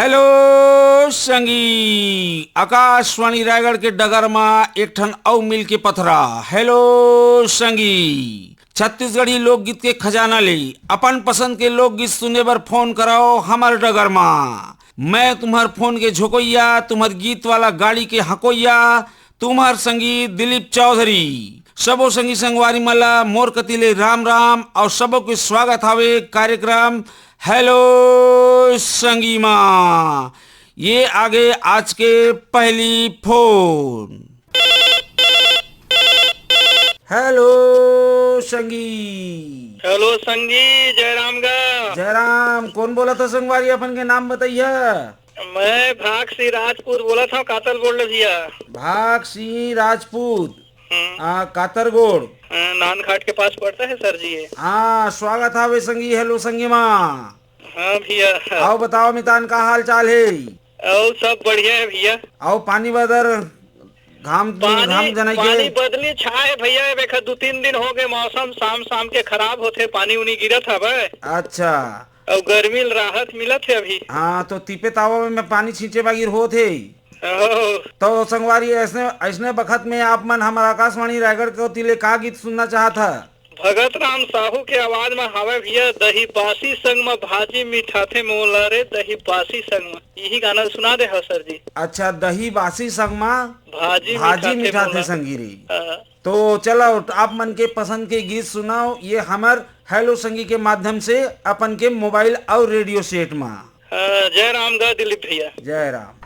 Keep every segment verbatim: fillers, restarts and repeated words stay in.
Hello संगी, आकाशवाणी रायगढ़ के डगर मा एक ठन अउ मिल के पथरा। हेलो संगी, छत्तीसगढ़ी लोकगीत के खजाना ले अपन पसंद के लोकगीत सुने बर फोन कराओ हमर डगर मा। मैं तुम्हर फोन के झोकोइया, तुम्हर गीत वाला गाड़ी के हकोइया, तुम्हर संगी दिलीप चौधरी। सबो संगी संगवारी मन ला मोर कति ले राम राम अउ सबो के स्वागत हावे कार्यक्रम हेलो संगी मा। ये आगे आज के पहली फोन। हेलो संगी। हेलो संगी, जयराम गा। जयराम, कौन बोला था संगवारी? अपन के नाम बताइया। मैं भाग सिंह राजपूत बोलत हव, कातरगोड़ ले भैया। भाग सिंह राजपूत, हम्म। आ, कातरगोड़। हाँ, नानघाट के पास पड़ता है सर जी ये। हाँ, स्वागत हावे संगी, हेलो संगी मा। हाँ भैया। आओ बताओ मितान, का हाल चाल है? आओ, सब बढ़िया है भैया। आओ, पानी बदर, घाम, पानी, घाम जनाई के? पानी बदली छाए भैया, देखा दो तीन दिन हो गए, मौसम शाम शाम के खराब होथे, पानी उनी गिरत हवे। अच्छा। अउ गर्मी ल राहत मिलत हे अभी। हाँ, तो तीपे तावा में पानी छींचे बागिर होत हे। ओहो। तो संगवारी, ऐसने, ऐसने बखत में आप मन हमर आकाशवाणी रायगढ़ के ओती ले का गीत सुनना चाहत ह? भगत राम साहू के आवाज में हावय भैया, दही बासी संग में भाजी मिठाथे मोला रे, दही बासी संग में। यही गाना सुना दे हो सर जी। अच्छा, दही बासी संग में भाजी भाजी मिठाथे मिठाथे मोला। संगी रे। हाँ। तो चलो, आप मन के पसंद के गीत सुनाओ। ये हमर हेलो संगी के माध्यम से अपन के मोबाइल अउ रेडियो सेट मा। हाँ, जय राम गा दिलीप भैया। जय राम।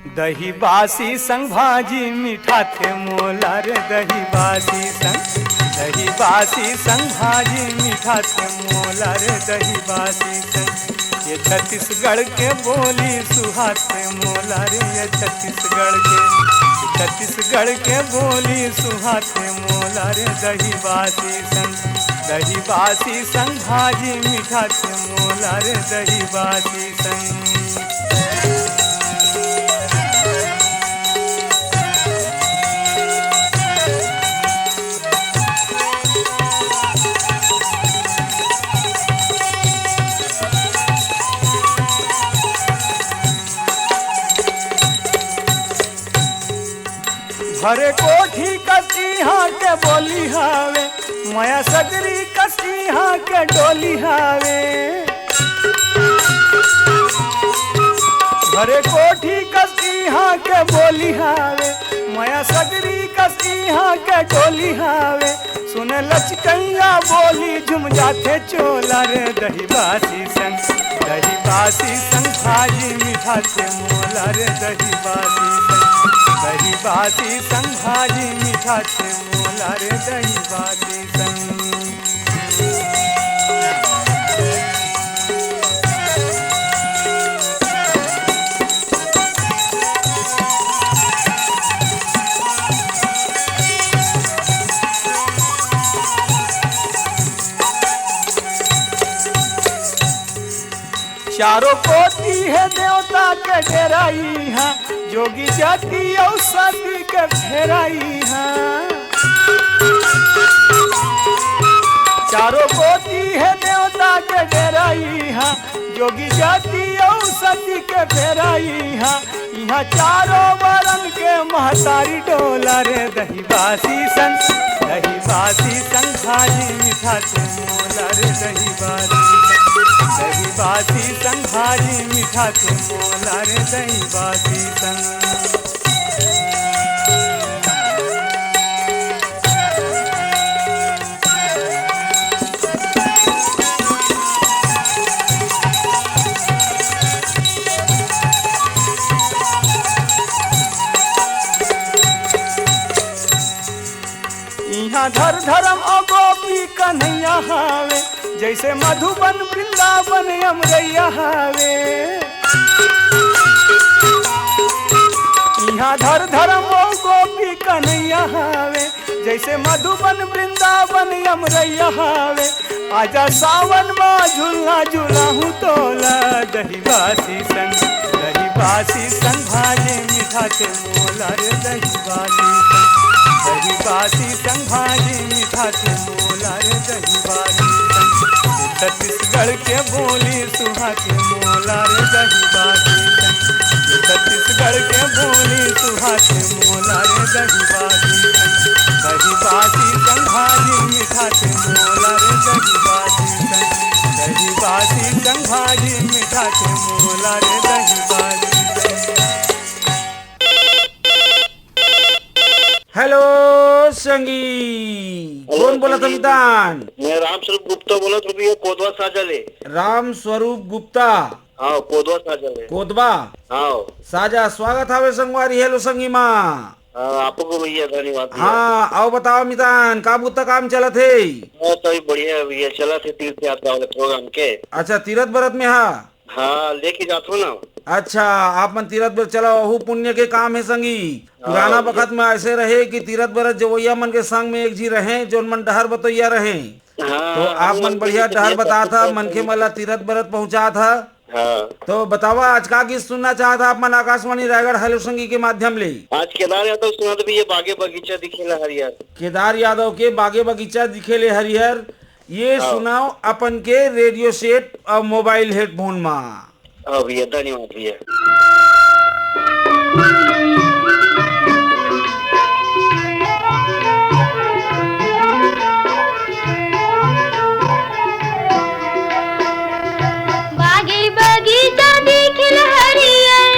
दही बासी संग भाजी मिठाथे मोला रे, दही बासी संग, दही बासी संग भाजी मिठाथे मोला रे, दही बासी संग। ये छत्तीसगढ़ के बोली सुहाथे मोला रे, ये छत्तीसगढ़ के, ये छत्तीसगढ़ के बोली सुहाथे मोला रे, दही बासी संग, दही बासी संग भाजी मिठाथे मोला रे, दही बासी संग। भरे कोठी कस इहाँ के बोली हावे, मया सगरी कस इहाँ के डोली हावे। भरे कोठी कस इहाँ के बोली हावे, मया सगरी कस इहाँ के डोली हावे। सुन लचकैया बोली झुम जाथे चोला रे, दही बासी संग, दही बासी संग भाजी मिठाथे मोला रे, दही बासी संग, दही बासी संग भाजी मिठाथे मोला रे, दही बासी संग। चारों कोती हे देवता के डेरा इहाँ, जोगी जाति अउ सती के फेरा इहाँ। चारों कोती हे देवता के डेरा इहाँ, जोगी जाति अउ सती के फेरा इहाँ। इहाँ चारों वरन के महतारी डोला रे, दही बासी संग, दही बासी संग भाजी मिठाथे मोला रे, दही बासी संग, दही बासी संग भाजी मिठाथे मोला रे, दही बासी संग। इहाँ धर धरम अउ गोपी कन्हैया हावे, जैसे मधुबन वृंदावन अमरैया हावे। इहाँ धर धरम अउ गोपी कन्हैया हावे, जैसे मधुबन वृंदावन अमरैया हावे। आजा सावन मा झूलना झूलाहूँ तोला, दही बासी संग, दही बासी संग भाजी मिठाथे मोला रे, दही बासी संग, दही बासी संग भाजी मिठाथे मोला रे दही बासी संग। छत्तीसगढ़ के बोली सुहाथे मोला रे दही बासी संग। छत्तीसगढ़ के बोली सुहाथे मोला रे दही बासी संग। दही बासी संग भाजी मिठाथे मोला रे दही बासी संग। दही बासी संग भाजी मिठाथे मोला रे दही बासी संग। हेलो संगी, हेलो कौन बोलत हे संगी। मितान? मैं राम स्वरूप गुप्ता बोलत हूँ भैया, कोदवा साजा ले। राम स्वरूप गुप्ता। हाँ, कोदवा साजा ले। कोदवा। हाँ। साजा, स्वागत हावे संगवारी। हेलो संगी मा। हाँ, आपको भैया धन्यवाद भैया। हाँ, अउ बताओ मितान, का बुता काम चलत हे? हाँ, सभी बढ़िया है भैया, चलत हे तीर्थ यात्रा वाले प्रोग्राम के। अच्छा, तीरथ बरत में हा? हाँ, लेके जाथो ना। अच्छा, आप मन तीरथ बर चला, ओहू पुण्य के काम हे संगी। हाँ, पुराना भैया। बखत में ऐसे रहे कि तीरथ बरत जवैया मन के संग में एक झी रहे, जोन मन डहर बतोइया रहे। हाँ, तो आप हम मन मन बढ़िया के डहर तीरथ बतात बरत हा, मनखे मन ला तीरथ बरत पहुँचात हा। हाँ। तो बतावा, आज का गीत सुनना चाहत हा आप मन आकाशवाणी रायगढ़ हेलो संगी के माध्यम ले? आज केदार यादव सुना दे भैया, बागे बगीचा दिखेला हरियर। केदार यादव के बागे बगीचा दिखेले हरियर। ये हाँ। सुनाओ अपन के रेडियो सेट अउ मोबाइल हेडफोन मा। हाँ भैया, धन्यवाद भैया। बागी बगीचा दिखिल हरियर,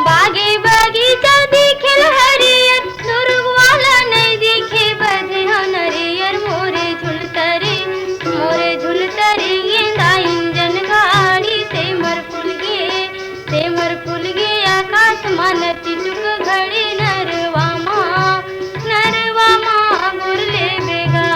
बागी बगीचा दिखिल हरियर, दुरुग वाला नहीं दिखे बधे हो नरियर। मोरे झुलतरी, मोरे झुलतरी गेंदा इंजन गाड़ी, सेमर फूल गे, सेमर फूल गे आकाश मान चिचुक घड़ी। नरवा मा, नरवा मा गुर ले बेगा।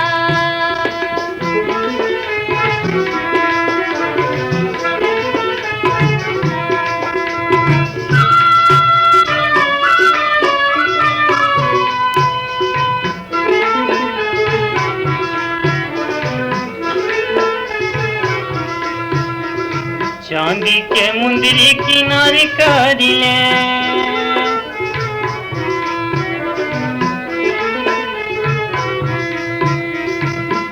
चांदी के मुंदरी किनारी करी ले,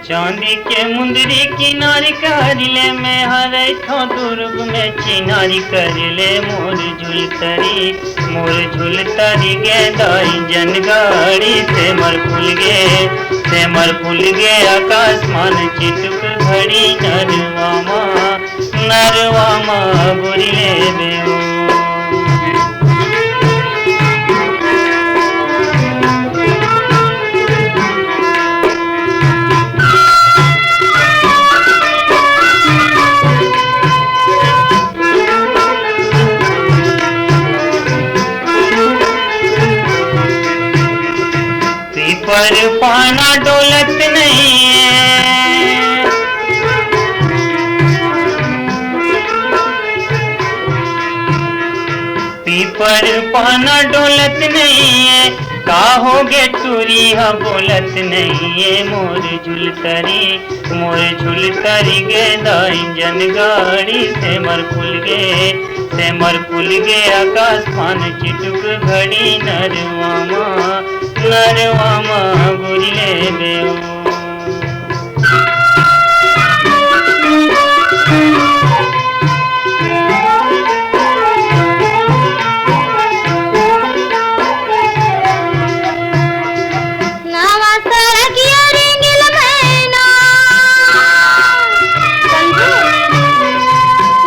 चांदी के मुंदरी किनारी करी ले, मैं हरई थो दुर्ग में चिनारी करी ले। मोर झुलतरी, मोर झुलतरी गेंदा इंजन गाड़ी, सेमर फूल गे, सेमर फूल गे आकाश मान चिटुक घड़ी। नरवा मा, नरवा मा गोरी ले बेऊ। पीपर पाना डोलत नहीं है, पीपर पाना डोलत नहीं है, का हो गे टूरी हा बोलत नहीं है। मोर झुलतरी, मोर झुलतरी गेंदा इंजन गाड़ी, सेमर फूल गे, सेमर फूल गे आकाश मान चिटुक घड़ी। नरवा मा, नरवा मा गोरी ले बेऊ। नवा सड़किया रेंगिल मैना, समझे?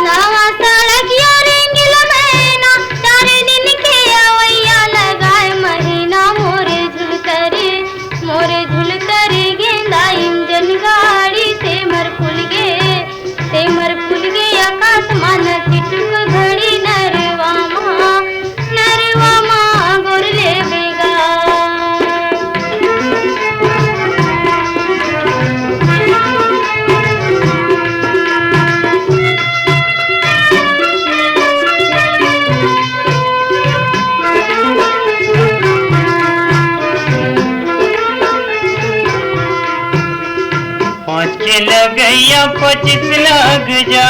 नवा सड़किया रेंगिल मैना, चार दिन के अवैया लगाए महीना। मोरे झुलतरी, मोरे झुलतरी गेंदा इंजन गाड़ी, सेमर फूल गे, सेमर फूल गे आकाश मान चिटुक घड़ी। नरवा मा, नरवा मा गोर ले बेगा। पाँच के लगैया पच्चीस लग जा,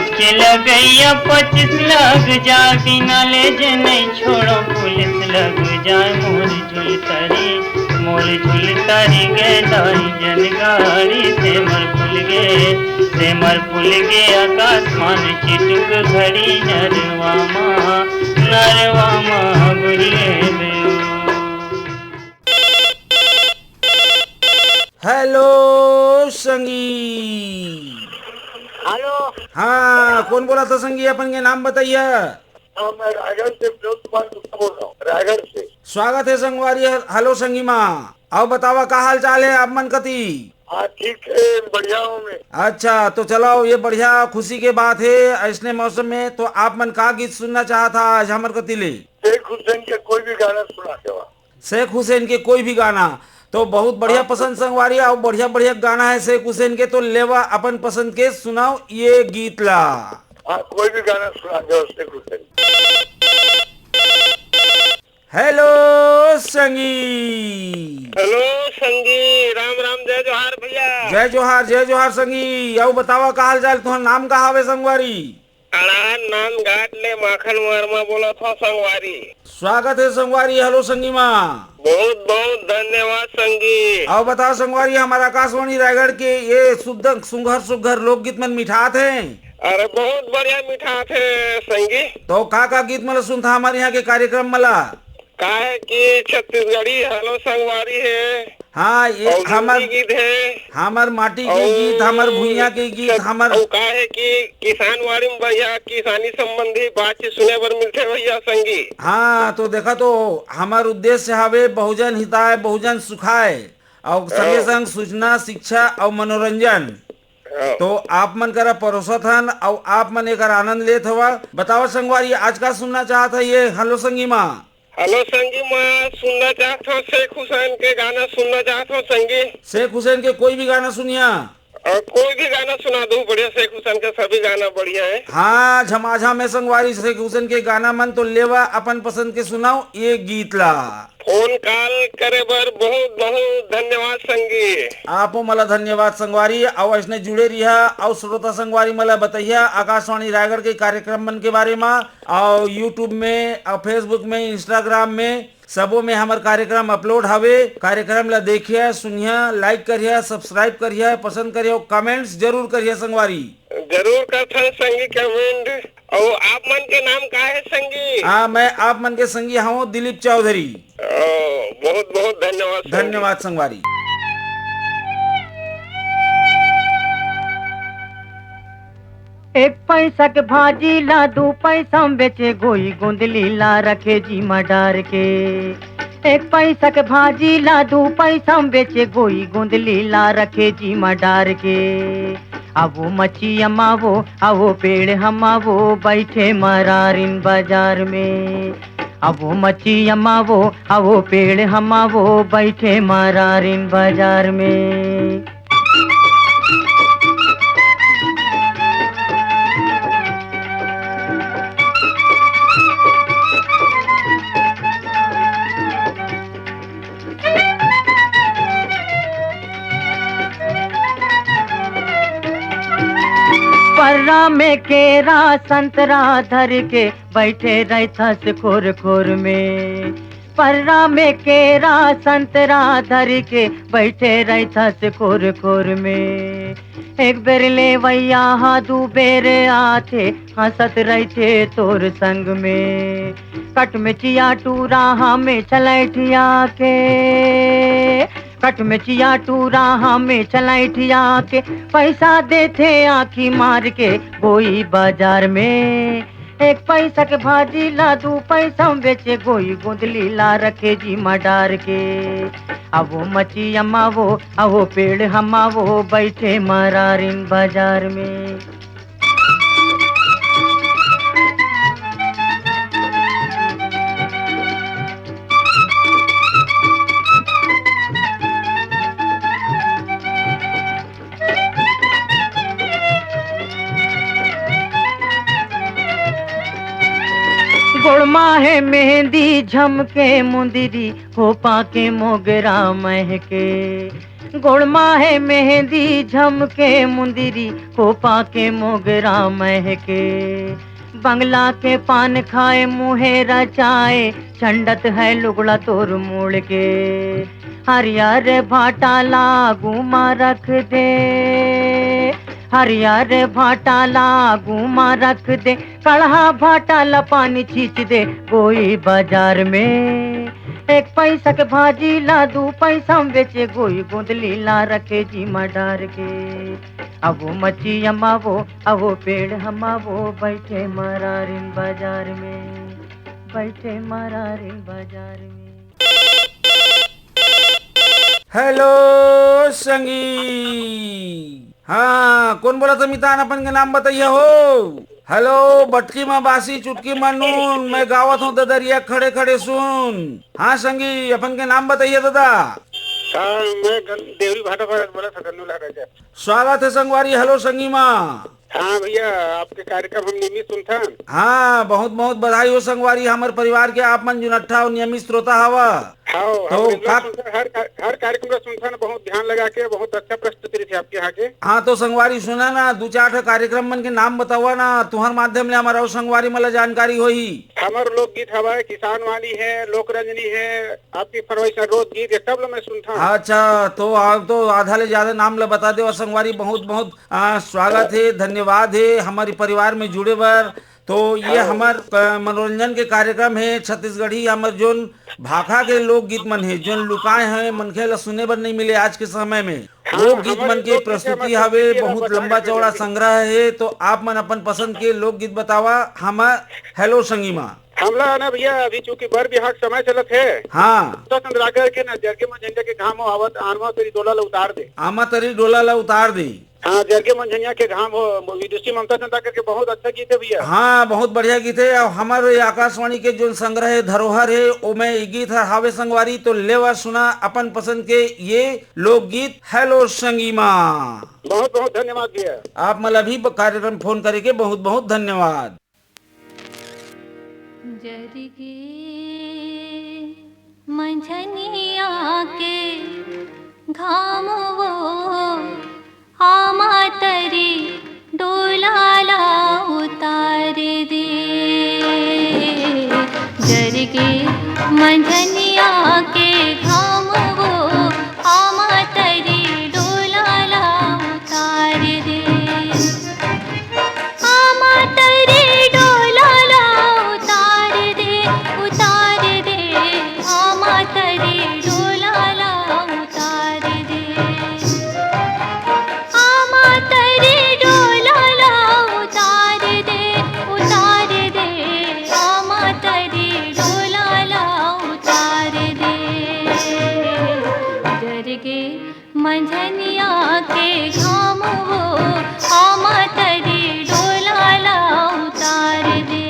के लगैया पच्चीस लग जाए, बिना ले जे नहीं छोड़ो पुलिस लग जाए। मोर झुलतारी, मोर झुलतारी गे दाई जन गाड़ी, से मर फुल गे, से मर फुल गे आकाश मान चिटुक घड़ी, नरवा मा, नरवा मा बुरिए बेऊ। हेलो संगी। हेलो। हाँ, कौन बोला था संगी? अपन के नाम बताइए। हाँ, मैं रायगढ़ से विनोद कुमार गुप्ता बोल रहा हूँ, रायगढ़ से। स्वागत है संगवारी। हेलो संगी माँ, आओ बतावा का हाल चाल है आप मन कती? हाँ, ठीक है, बढ़िया हूँ मैं। अच्छा, तो चलाओ, ये बढ़िया खुशी के बात है। ऐसने मौसम में तो आप मन का गीत सुनना चाहत हा आज हमर कती ले? शेख हुसैन के कोई भी गाना सुना देवा। शेख हुसैन के कोई भी गाना। तो बहुत बढ़िया हाँ। पसंद संगवारी, अउ बढ़िया बढ़िया गाना है शेख हुसैन के। तो लेवा अपन पसंद के सुनाओ ये गीत ला। हाँ, कोई भी गाना सुना दो शेख हुसैन। हेलो संगी। हेलो संगी, राम राम, जय जोहार भैया। जय जोहार, जय जोहार संगी। अउ बतावा का हाल चाल, तुहर नाम का हावे संगवारी? अड़ान नांदघाट ले माखन वर्मा बोलत हव संगवारी। स्वागत है संगवारी। हेलो संगी माँ। बहुत बहुत धन्यवाद संगी। अउ बताओ संगवारी, हमर आकाशवाणी रायगढ़ के ये सुद्ध सुघर सुघर लोकगीत मन मिठात हैं। अरे बहुत बढ़िया मिठात है संगी। तो का का गीत मन सुनथा हमर यहाँ के कार्यक्रम मला? काहे कि छत्तीसगढ़ी हेलो संगवारी है। हाँ, ये अउ हमर, हिंदी गीत है। हमर माटी के अउ गीत, हमर भुइयां के गीत, छत-, हमर अउ काहे कि किसान वाणी में भैया किसानी संबंधी बातचीत सुने बर मिलथे भैया संगी। हाँ, तो देखा तो हमर उद्देश्य हवे बहुजन हिताय, बहुजन सुखाय, अउ संगे हाँ। संग सूचना, शिक्षा अउ मनोरंजन। हाँ। तो आप मन करा परोसत हन अउ आप मन एकर आनंद लेत हवा। बतावा संगवारी, आज का सुनना चाहत है ये हेलो संगी माँ? हेलो संगी, मैं सुनना चाहत हूँ शेख हुसैन के गाना सुनना चाहत हूँ संगी। शेख हुसैन के कोई भी गाना सुनिया। और कोई भी गाना सुना दो, बढ़िया शेख हुसैन के सभी गाना बढ़िया है। हाँ, झमाझम है संगवारी शेख हुसैन के गाना मन। तो लेवा अपन पसंद के सुनाओ ये गीत ला। फोन कॉल करे बर बहुत बहुत धन्यवाद संगी। आपो मला धन्यवाद संगवारी, अउ ऐसने जुड़े रिहा। अउ श्रोता संगवारी मला बतैया आकाशवाणी रायगढ़ के कार्यक्रम मन के बारे मा। अउ YouTube में, अउ Facebook में, Instagram में, सबो में हमर कार्यक्रम upload हवे। कार्यक्रम ला देखिया, सुनिया, like करिया, subscribe करिया, पसंद करिया, comments जरूर करिया संगवारी। जरूर करथन संगी comment। अउ आप मन के नाम का है संगी? हाँ, मैं आप मन के संगी हूँ दिलीप चौधरी। ओ, बहुत बहुत धन्यवाद संगी। धन्यवाद संगवारी। एक पैसा के भाजी ला दू पैसा में बेचे, गोई गोंदली ला रखे जी मा डार के। एक पैसा के भाजी ला दू पैसा में बेचे, गोई गोंदली ला रखे जी मा डार के। अब वो मच्छी अमावो, अब वो पेड़ हमावो, बैठे मरारिन बाजार में। अब वो मच्छी अमावो, अब वो पेड़ हमावो, बैठे मरारिन बाजार में। पर्रा में केरा संतरा धर के बैठे रहिथस खोर खोर में। पर्रा में केरा संतरा धर के बैठे रहिथस खोर खोर में। एक बेर लेवइया हा दू बेर आथे, हंसत रहिथे तोर संग में। कट में चिया टूरा हमें चलैठिया के, कट में चिया टूरा हमें चलैठिया के, पैसा देथे आँखी मार के गोई बाजार में। एक पैसा के भाजी ला दू पैसा में बेचे, गोई गोंदली ला रखे जी मा डार के। अब वो मच्छी अमावो, अब वो पेड़ हमावो, बैठे मरारिन बाजार में। गोड़ मा हे मेहंदी झमके मुंदरी, खोपा के मोगरा महके। गोड़ मा हे मेहंदी झमके, मुंदरी कोपा के मोगरा महके। बंगला के पान खाए, मुहे रचाए, छंडत है लुगड़ा तोर मोड़ के। हरियर भाटा ला आगू मा रख दे, हरियर भाटा ला आगू मा रख दे, कड़हा भाटा ला पानी छींच दे। गोई बाजार में एक पैसा के भाजी ला दू पैसा में बेचे, गोई गोंदली ला रखे जी मा डार के। अवो मची अमावो, अवो पेड़ हमावो, बैठे मरारिन बाजार में, बैठे मरारिन बाजार में। हेलो संगी। हाँ, कोन बोलत हे मितान? अपन के नाम बताइए हो। हेलो, बटकी मा बासी, चुटकी मा नून, मैं गावत हूँ ददरिया, खड़े खड़े सुन। हाँ संगी, अपन के नाम बताइए दादा। हाँ, मैं गन-, देवरी भाटा बोलत हूँ, गन्नू लाल राजा। स्वागत है संगवारी। हेलो संगी मा। हाँ भैया, आपके कार्यक्रम हम नियमित सुनथन। हाँ, बहुत बहुत बधाई हो संगवारी, हमर परिवार के आप मन जुनट्ठा अउ नियमित श्रोता हवा। हाँ, तो हम regular का सुनथन, हर का-, हर कार्यक्रम ला सुनथन, बहुत ध्यान लगा के, बहुत अच्छा प्रस्तुति रहिथे आपके यहाँ के। हाँ, तो संगवारी सुना ना, दू चार ठो कार्यक्रम मन के नाम बतावा ना, तुहर माध्यम ले हमर अउ संगवारी मन ला जानकारी होही। हमर लोकगीत हवय, किसान वाणी हे, लोक रंजनी हे, आपकी फरमाइश हे, रोज गीत हे, सब ला मैं सुनथन। अच्छा, तो आप तो आधा ले ज्यादा नाम ला बता देवा संगवारी, बहुत बहुत आ, स्वागत हे, धन्यवाद हे हमर परिवार में जुड़े बर। तो ये हाँ। हमर, अ, मनोरंजन के कार्यक्रम हे, छत्तीसगढ़ी हमर जोन भाखा के लोकगीत मन हे, जोन लुकाए हे, मनखे ला सुने बर नहीं मिले आज के समय में। हाँ, वो गीत हमर मन के लोकगीत प्रस्तुति हमर हवे, संस्कृति ला बहुत बचाए लंबा रखे चौड़ा जाथे। संग्रह हे, तो आप मन अपन पसंद के लोकगीत बतावा हमर हेलो संगी मा। हमला ना भैया, अभी चूंकि बर बिहाव के समय चलत हे। हाँ। तो चंद्राकर के ना जरगे मंझनिया के घाम आवत, आमा तरी डोला ला उतार दे। आमा तरी डोला ला उतार दे। हाँ, जरगे मंझनिया के घाम हो, विदुषी ममता चंद्राकर के बहुत अच्छा गीत हे भैया। हाँ, बहुत बढ़िया गीत हे। अउ हमर ये आकाशवाणी के जोन संग्रह हे, धरोहर हे, ओमे ये गीत हर हावे संगवारी, तो लेवा सुना अपन पसंद के ये लोकगीत हेलो संगी मा। बहुत बहुत धन्यवाद भैया। आप मन ला भी ब-, कार्यक्रम फोन करे के बहुत बहुत धन्यवाद। जरगे मंझनिया के घाम वो, आमा तरी डोला ला उतार दे। जरगे मंझनिया के घाम वो, आमा तरी डोला ला उतार दे। आमा तरी डोला ला उतार दे, उतार दे। आमा तरी डोला ला उतार दे। आमा तरी डोला ला उतार दे, उतार दे। आमा तरी डोला ला उतार दे। जरगे मंझनिया के घाम वो, आमा तरी डोला ला उतार दे।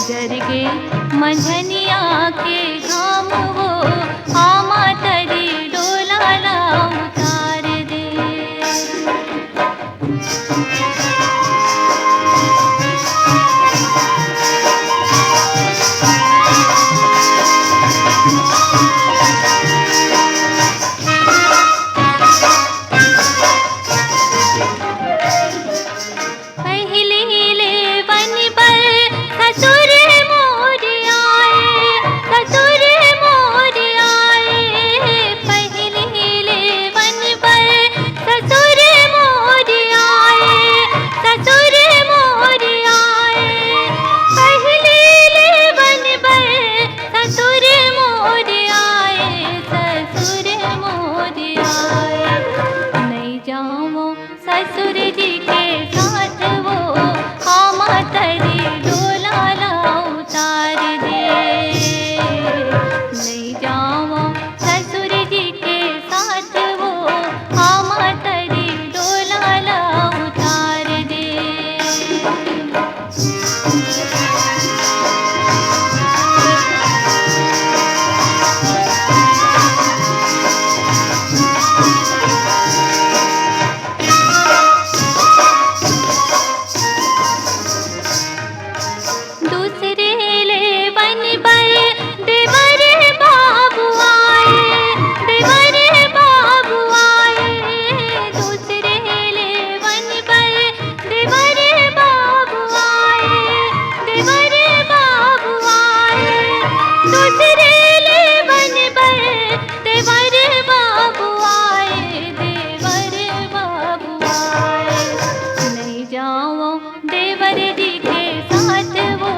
जरगे मंझनिया के घाम वो, आमा तरी डोला ला उतार दे। पहिले ले वन बर ससुर मोर आए। दूसरे ले बन बर देवर बाबू आए, देवर बाबू आए। नहीं जाओ देवर जी के साथ, वो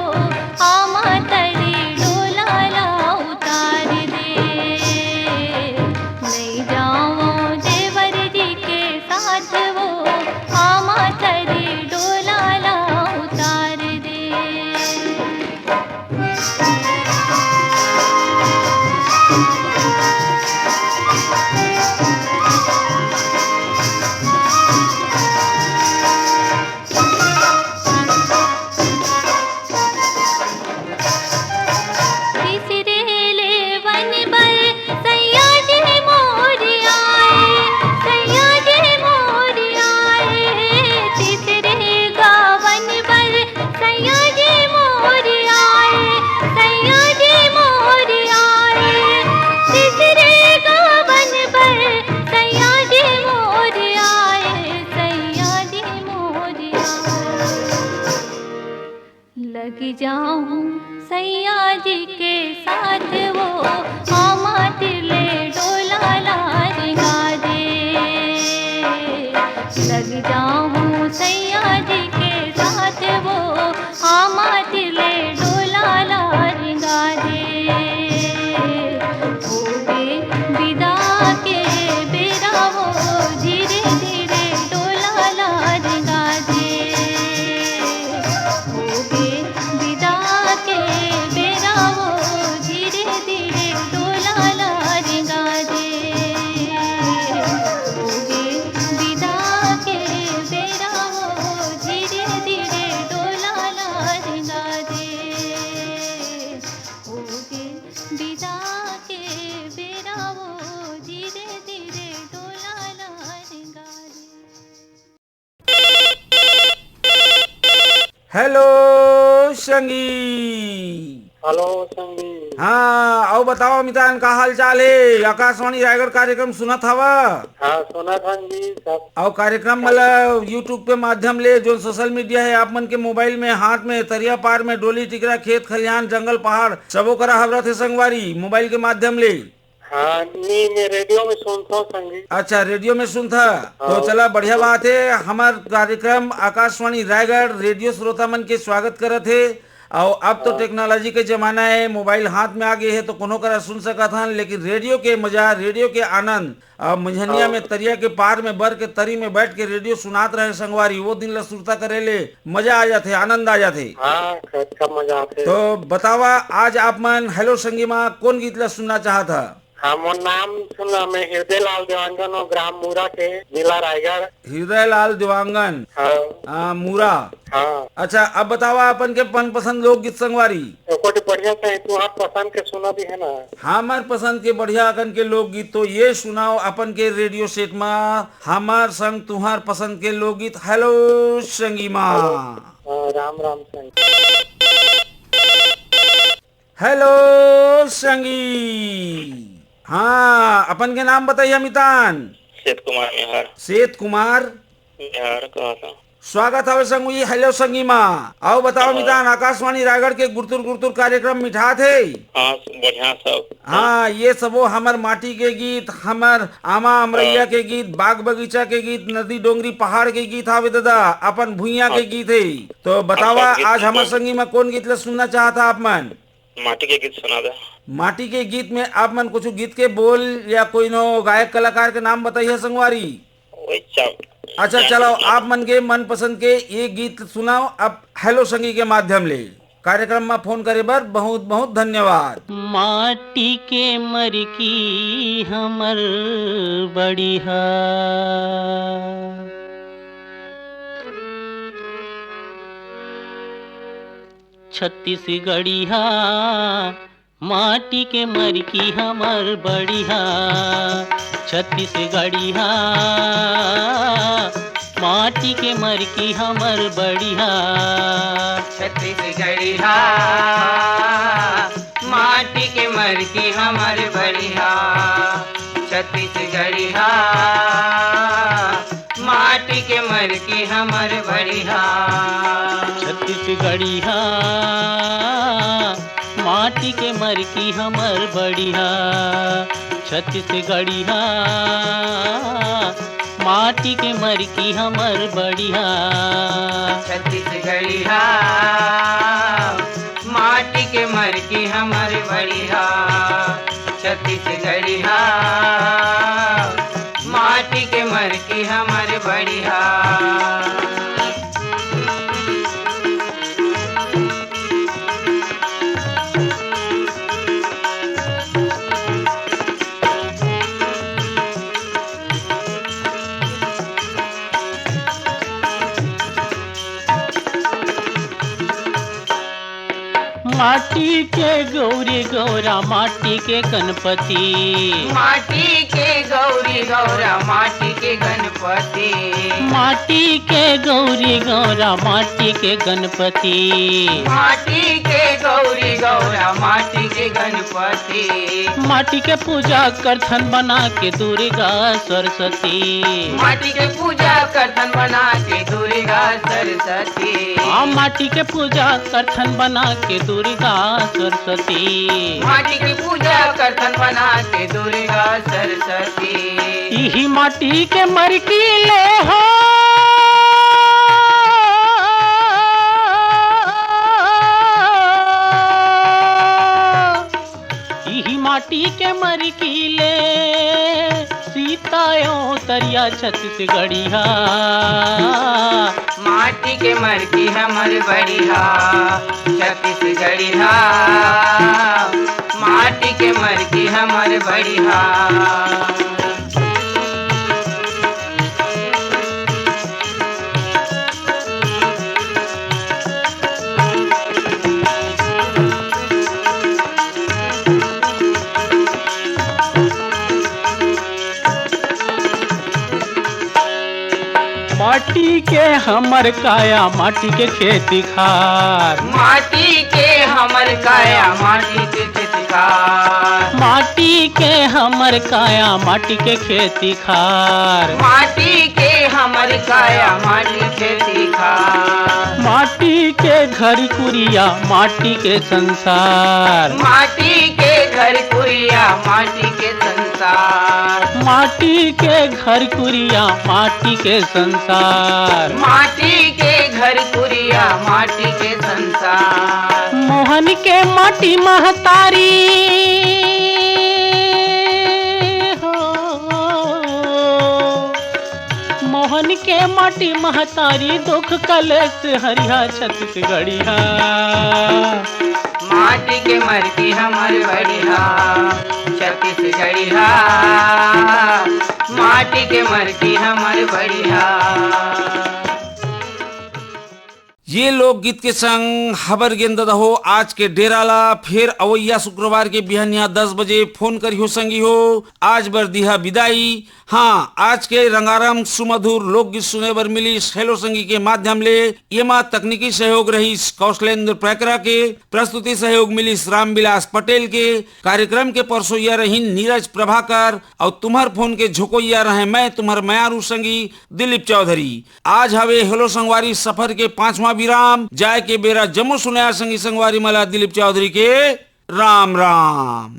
आमा तरी डोला ला उतार दे। नहीं जाओ देवर जी के साथ, वो आमा तरी डोला ला उतार दे। तीसरे लेवन बर सैया जी मोर आए, सैया जी मोर आए। तीसरे गावन बर सैया जी मोर आए, सैया जी मोर आए। तीसरे गावन बर सैया जी मोर आए, सैया जी मोर आए। लग जाऊं सैया जी के साथ, वो आमा तिले डोला ला रिंगा दे। लग जाऊं सैया जी के साथ, वो आमा तिले डोला ला रिंगा दे। होगे बिदा के बेरा, वो धीरे धीरे डोला ला रिंगा दे। होगे बिदा के बेरा, वो धीरे धीरे डोला ला रिंगा दे। होगे बिदा के बेरा, वो धीरे धीरे डोला ला रिंगा दे। होगे बिदा के बेरा, वो धीरे धीरे डोला ला रिंगा दे। हेलो संगी। हेलो संगी। हाँ, अउ बतावा मितान, का हाल चाल हे? आकाशवाणी रायगढ़ कार्यक्रम सुनत हवा? हाँ, सुनत हन जी, सब। अउ कार्यक्रम मतलब YouTube के माध्यम ले, जो सोशल मीडिया हे, आप मन के मोबाइल में, हाथ में, तरिया पार में, डोली टिकरा, खेत खलिहान, जंगल पहाड़, सबो करा हबरत हे संगवारी, मोबाइल के माध्यम ले। हाँ, नहीं, मैं रेडियो में सुनता हूँ संगीत। अच्छा, रेडियो में सुनता। तो हाँ। चला, बढ़िया बात है। हमार कार्यक्रम आकाशवाणी रायगढ़ रेडियो श्रोता मन के स्वागत करत हे। और अब तो हाँ। टेक्नोलॉजी के जमाना है, मोबाइल हाथ में आ गए है, तो कोनो करा सुन सकत हन, लेकिन रेडियो के मजा, रेडियो के आनंद, और मंझनिया हाँ। में तरिया के पार में बर के तरी में बैठ के रेडियो सुनात रहे संगवारी, वो दिन ला सुरता करे ले मजा आ जाथे, आनंद आ जाथे। हाँ, अच्छा मजा आथे। तो बतावा, आज आप मन हेलो संगी मा कौन गीत ला सुनना चाहत हा? हाँ, मोर नाम सुना, मैं हृदय लाल देवांगन हूँ, ग्राम मूरा के, जिला रायगढ़। हृदय लाल देवांगन। हाँ। आ, मूरा। हाँ। अच्छा, अब बतावा अपन के मनपसंद लोकगीत संगवारी। ओकर बढ़िया से तुहार पसंद के सुना भी है ना। हमार पसंद के बढ़िया अकन के लोकगीत तो ये सुनाओ अपन के रेडियो सेट मा, हमार संग तुहार पसंद के लोकगीत। हेलो संगी मा। हेलो। हाँ, राम राम संग। हेलो संगी। हाँ, अपन के नाम बताइए मितान। सेठ कुमार मेहर। सेठ कुमार। मेहर कहा था। स्वागत हवे संगू जी, हेलो संगी मा। अउ बताओ हाँ। मितान, आकाशवाणी रायगढ़ के गुरतुर गुरतुर कार्यक्रम मिठात हे। हाँ, बढ़िया सब। हाँ, ये सबो हमर माटी के गीत, हमर आमा अमरैया हाँ। के गीत, बाग बगीचा के गीत, नदी डोंगरी पहाड़ के गीत हावे दादा, अपन भुइयां के हाँ। गीत हे। तो बतावा, हाँ, सब गीत आज हमर सुनते। संगी मा कौन गीत ला सुनना चाहत हा आप मन? माटी के गीत सुना दे। माटी के गीत में आप मन कुछ गीत के बोल या कोई नो गायक कलाकार के नाम बताइए संगवारी। वही चाव-, अच्छा, चलो, आप मन के मनपसंद के ये गीत सुनाओ अब हेलो संगी के माध्यम ले। कार्यक्रम में फोन करे बर बहुत बहुत धन्यवाद। माटी के मरकी हमर बढ़िया, छत्तीसगढ़िया माटी के मरकी हमर बढ़िया, छत्तीसगढ़िया। माटी के मरकी हमर बढ़िया, छत्तीसगढ़िया। माटी के मरकी हमर बढ़िया, छत्तीसगढ़िया। माटी के मरकी हमर बढ़िया, छत्तीसगढ़िया। माटी माटी के मरकी हमर बढ़िया, छत्तीसगढ़िया। माटी के मरकी हमर बढ़िया, छत्तीसगढ़िया। माटी के मरकी हमर बढ़िया, छत्तीसगढ़िया। माटी के मरकी हमर बढ़िया। माटी के गौरी गौरा, माटी के गणपति। माटी के गौरी गौरा, माटी के गणपति। माटी के गौरी गौरा, माटी के गणपति। माटी के गौरी गौरा, माटी के गणपति। माटी के पूजा करथन बना के दुर्गा सरस्वती। माटी के पूजा करथन बना के दुर्गा सरस्वती। हाँ, माटी के पूजा करथन बना के दुर्गा सरस्वती। माटी के पूजा करथन बना के दुर्गा सरस्वती। इही माटी के मरकी ले हो, इही माटी के मरकी ले सीता अवतरिया छत्तीसगढ़िया। माटी के मरकी हमर बढ़िया, छत्तीसगढ़िया। माटी के मरकी हमर बढ़िया। माटी के हमर काया, माटी के खेती खार। माटी के हमर काया, माटी के खेती खार। माटी के हमर काया, माटी के खेती खार। माटी के हमर काया, माटी खेती खार। माटी के घर कुरिया, माटी के संसार। माटी के घर कुरिया, माटी के संसार। माटी के घर कुरिया, माटी के संसार। माटी के घर कुरिया, माटी के संसार। मोहन के माटी महतारी हो, मोहन के माटी महतारी, दुख कलेश हरिया छत्तीसगढ़िया। माटी के मरकी हमर बढ़िया, छत्तीसगढ़िया। माटी के मरकी हमर बढ़िया। ये लोकगीत के संग हबर गेंद दहो आज के डेरा ला। फिर अवैया शुक्रवार के बिहनिया दस बजे फोन करिहो संगी हो। आज बर दिहा विदाई। हाँ, आज के रंगारंग सुमधुर लोकगीत सुने बर मिलिस हेलो संगी के माध्यम ले। एमा तकनीकी सहयोग रहिस कौशलेंद्र पैकरा के, प्रस्तुति सहयोग मिलिस रामविलास पटेल के। कार्यक्रम के परसोइया रहिन नीरज प्रभाकर अउ तुम्हर फोन के झोकोइया रहे मैं तुम्हर मयारू संगी दिलीप चौधरी। आज हवे हेलो संगवारी सफर के पांचवा विराम। जाए के बेरा जम्मो सुनइया संगी संगवारी मला दिलीप चौधरी के राम राम।